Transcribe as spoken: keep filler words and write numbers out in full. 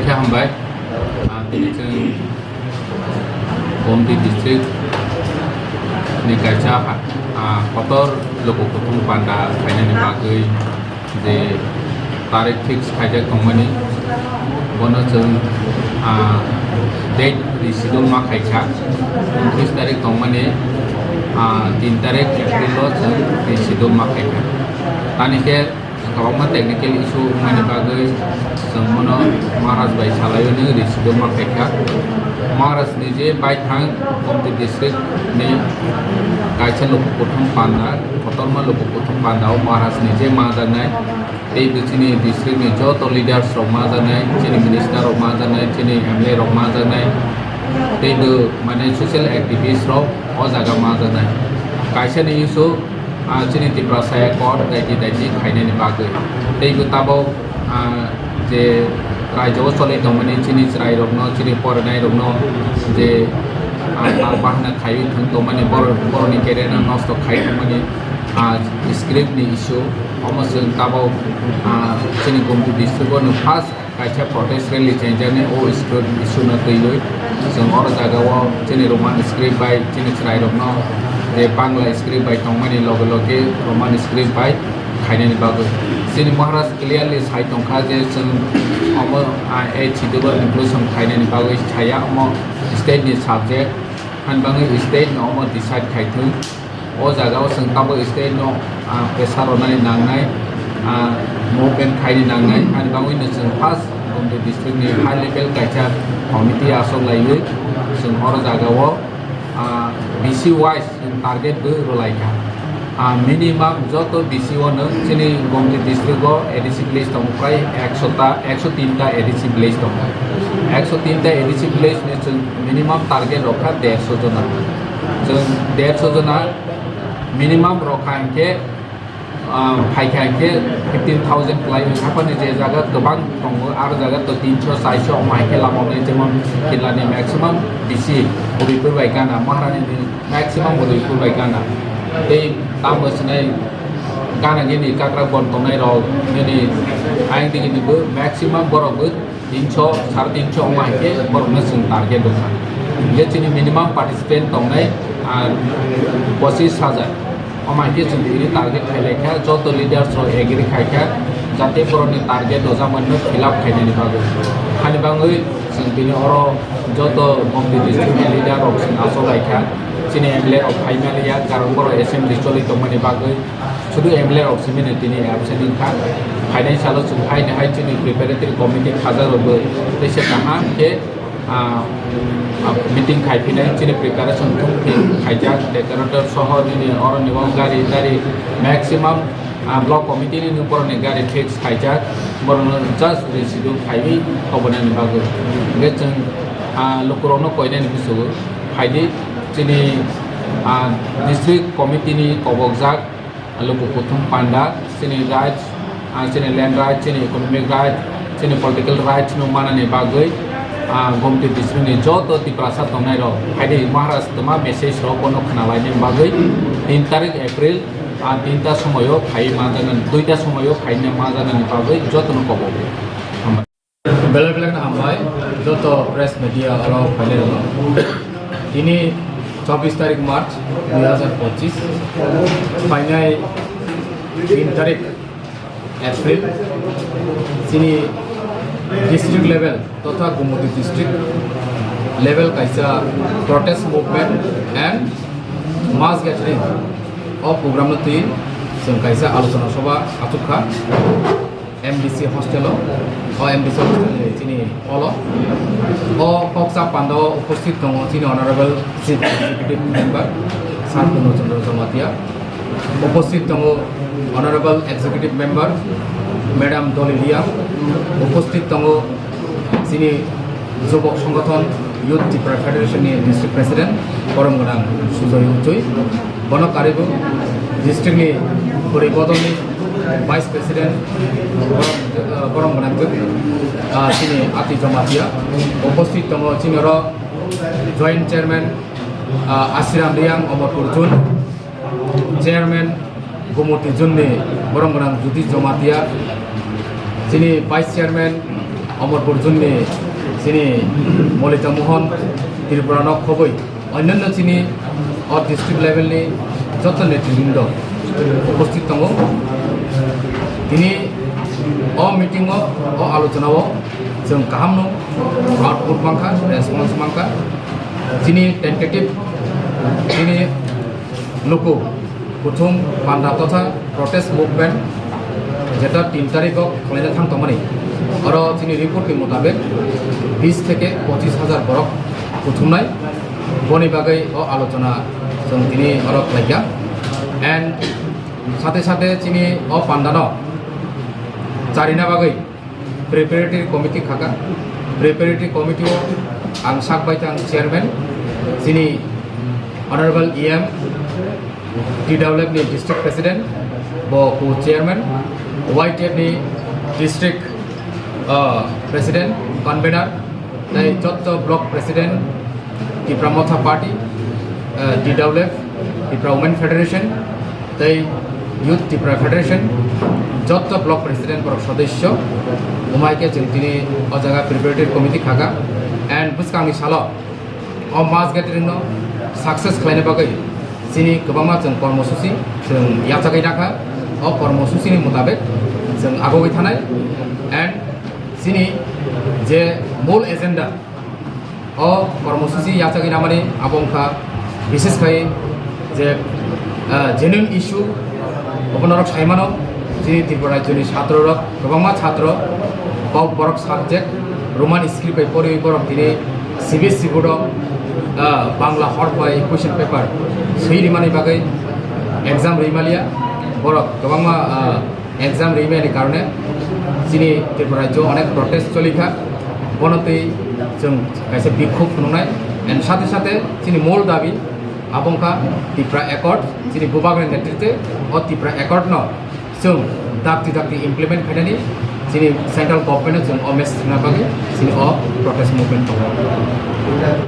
Hambai, ah, tini chwng Gomti district ni kaisa, ah, kotor luku kuthum panda khainani bagwi je tarik fix khaijak tongmani, bono chwng, ah, date reschedule ma khaikha, untris tarik tongmani, ah, tin tarik April o chwng reschedule ma khaikha. Tani khe kwbangma technical issue wngmani bagwi chwng bono Maharaj bai salaio nw reschedule ma khaikha. Maharaj ni je baithang Gomti district ni kaisa luku kuthum panda, kotorma luku kuthum panda o Maharaj ni je majaknai, tei bo chini district ni joto leaders rok majaknai, chini minister rok majaknai, chini M L A rok majaknai, tei bo mane social activist rok o jaga majaknai. Kaisa ni issue, ah, chini Tiprasa Accord daiti daiti khainani bagwi. Tei bo tabok, ah, je raijao choli tongmani chini chwrairokno, chini porinai rokno je, ah, tar bahana khaiwi thwng tongmani, borok, borokni career no nosto khai tongmani, ah, script ni issue. Omo chwng tabok, ah, chini Gomti district o no first kaisa protest rally chengjaknai o script issue no twiwi. Chwng oro jaga o chini Roman script bai chini chwrairokno je Bangla script bai tongmani loge loge Roman script bai khainani bagwi. Chini Maharaj clearly sai tongkha je chwng omo, ah, eight schedule inclusion khainani bagwi saya, omo state ni subject, han bangwi state no omo decide khai thung. O jaga o chwng tabuk state no, ah, pressure rwnani nangnai, ah, movement khaini nangnai, ani bagwi no chwng first Gomti district ni high level kaisa committee aswk laiwi chwng oro jaga o, ah, B C wise chwng target bo rwlaikha. Ah, minimum joto B C o no chini Gomti district o A D C village tongo prai ekso ta, ekso tin ta A D C village tongo. Ekso tin ta A D C village ni chwng minimum target rokha derso jona. Chwng derso jona minimum rokha hinkhe, ah, phaikha hinkhe fifteen thousand kwlai, haphani je jaga kwbang tongo, aro jaga to tinso, chaiso omo hinkhe lama wngnai, jemon Killa ni maximum B C Udaipur bai gana, Maharani ni maximum Udaipur bai gana. Tei tamo sinai gana gini kakra bon tongnai rok, nini ayang digi ni bo maximum borok bo tinso, sare tinso omo hinkhe borokno chwng target rwkha. Hinkhe chini minimum participant tongnai, ah, pochis hajar. Omo hinkhe chwng tini target khailai kha, joto leaders rok agree khai kha, jate borokni target rwjakmani no fill up khainani bagwi. Hani bagwi chwng tini oro joto Gomti district ni leader rok chwng achuk lai kha. Chini M L A rok phai mani ya, karon borok assembly choli tongmani bagwi. Sudu M L A rok simi no tini absent wngkha. Phainai salo chwng haino hai chini preparatory committee khajak rokbo teisa kaham khe, ah, ah, meeting khai phinai chini preparation thung phi khaijak, decorator soho nini oro ni o gari tari maximum, ah, block committee ni borok ni gari fix khaijak, borok no just reschedule khaiwi kobonani bagwi. Hingkhe chwng, ah, lukurok no koinani bwswgo phaidi chini, ah, district committee ni kobokjak luku kuthum panda, chini rights, ah, chini land rights, chini economic rights, chini political rights no manani bagwi, ah, Gomti district ni joto Tiprasa tongnai rok, phaidi Maharaj toma message rok bono khwnalaini bagwi tin tarik April, ah, tinta somoyo phai manjaknani, duita somoyo phaina manjaknani bagwi jotono kobo. Belai belai no hambai joto press media oro phainai rok. Tini chobbish tarik March dui hazar pochis, phainai tin tarik April, chini district level totha Gomoti district level kaisa protest movement and mass gathering o program no twi chwng kaisa alochona sabha achuk kha. M D C hostel o, o M D C hostel ni chini hall o. O koksa panda o uposthit tongo chini honorable chief executive member Sir Purno Chandra Jamatia, uposthit tongo honorable executive member Madam Dolly Reang, uposthit tongo chini Jubok Songothon Youth Tipra Federation ni District President, borom gwnang Sujoy Uchui. Bono karwi bo district ni bwrwi bodol ni Vice President, borom, ah, borom gwnang, ah, chini Ati Jamatia. Uposthit tongo chini oro Joint Chairman, ah, Asiram Reang, Omorpur Zone. Chairman Gomoti Zone ni borom gwnang Jyoti Jamatia, chini Vice Chairman Amarpur zone ni chini Molita Mohan Tripura no khoboi onnanno chini o district level ni joto netribrundo uposthit tongo. Tini o meeting o, o alochona o chwng kaham no output mankha, response mankha. Chini tentative chini luku kuthum panda totha protest movement jeta tin tarikh o khlaina thang tongmani. Oro chini report ni mutabek bis theke pochis hajar borok kuthumnai. Boni bagwi o alochona chwng tini oro khlaikha. And sate sate chini o pandano charina bagwi preparatory committee khaka. Preparatory committee o ang sak bai ang chairman, chini honorable E M, T W F ni district president, bo ku chairman, Y T F ni district, uh, president, convener, tei jotto block president, Tipra Motha Party, uh, T W F, Tipra Women Federation, tei Youth Tipra Federation, jotto block president borok sodosyo, umai khe chwng tini o jaga preparatory committee khaka, and bwskangni salo o mass gathering no success khlaina bagwi chini kwbangma chwng kormosuchi chwng yachagwi rakha. O kormosuchini mutabek chwng agogwi thanai, and chini je mul agenda o kormosuchi yachagwi namani abo wngkha, bises khai je, ah, genuine issue obo norok saimano, chini Tripura rajyoni chhatro rok, kwbangma chhatro kok borok subject Roman script bai poriwi borok tini C B S E board o, ah, Bangla hor bai question paper swi rimani bagwi exam rimaliya borok kwbangma, ah, exam rimani karone chini Tripura rajyo onek protest cholikha. Bono twi chwng kaisa bikhuk phunuknai, and sate sate chini mol dabi abo wngkha Tipra Accord, chini bubagni netritwe o Tipra Accord no chwng dakti dakti implement khainani chini central government no chwng o message rwna bagwi chini o protest movement tongo.